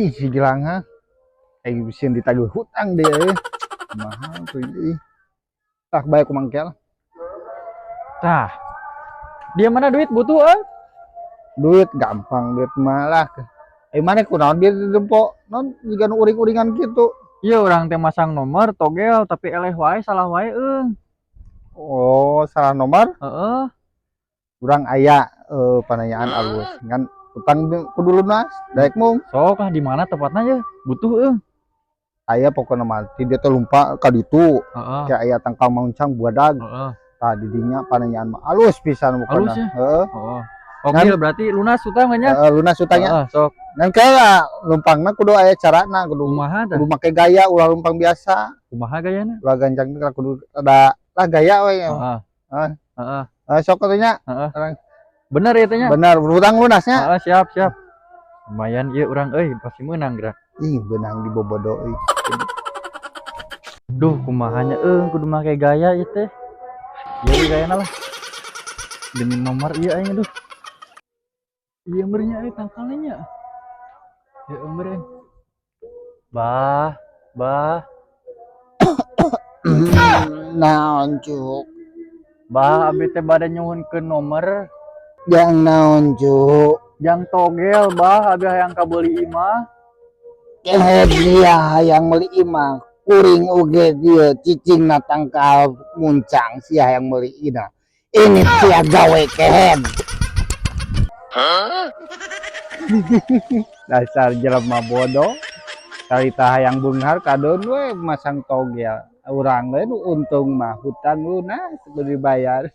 Ih, si Gilang ha. Aing bisa ditagih hutang dia euy. Kumaha tuh ih. Tah, bae ku mangkel. Tah. Dia mana duit butuh eh? Duit gampang, duit malah. Eh, mana kunaon dia dempo non jiga nu uring-uringan gitu? Iya, urang teh masang nomor togel, tapi eleh wae, salah wae eung. Oh, salah nomor? Heeh. Urang aya pananyaan alus. Ngan utang kudu lunas, daek mung. Sok lah, di mana tempatnya ya? Butuh eung. Aya pokokna mah ti dieu teh lumpa ka ditu. Kayak aya tangkal muncang buadag. Tah, di dinya pananyaan mah alus pisan pokokna. Alus ya? Heeh. Heeh. Oke, berarti lunas utang nya? Heeh, lunas utangnya. Heeh, sok. Ngan kaya lumpangna kudu aya carana, kudu Kumaha tah? Kudu make gaya, ulah lumpang biasa. Kumaha gayana? Ulah gancang, kudu ada lah gaya we. Heeh. Ah. Heeh. Eh, sok katanya. Heeh. Orang- Bener ya teh nya? Bener, hutang lunasnya. Heeh, siap, siap. Lumayan ieu urang euy, pasti menang geura. Ih, beunang dibobodo euy. Duh, kumaha nya euy, kudu make gaya ieu teh. Ieu gayana lah. Demi nomor ieu aing, aduh. Iya meureun nya euy tangkalnya nya. Ya meureun. Bah, bah. Naon, Cuk? Bah, abi teh bade nyuhunkeun nomor. Jang naon, Cuk? Jang togel, Bah, abi hayang kabeuli imah. Kehed dia hayang meuli imah. Kuring oge dia cicing na tangkal muncang, sia hayang meuli imah. Ini sia gawe kehed. Dasar jelema bodoh. Carita hayang beunghar kadon we masang togel. Urang we nu untung mah hutang lunas kudu dibayar.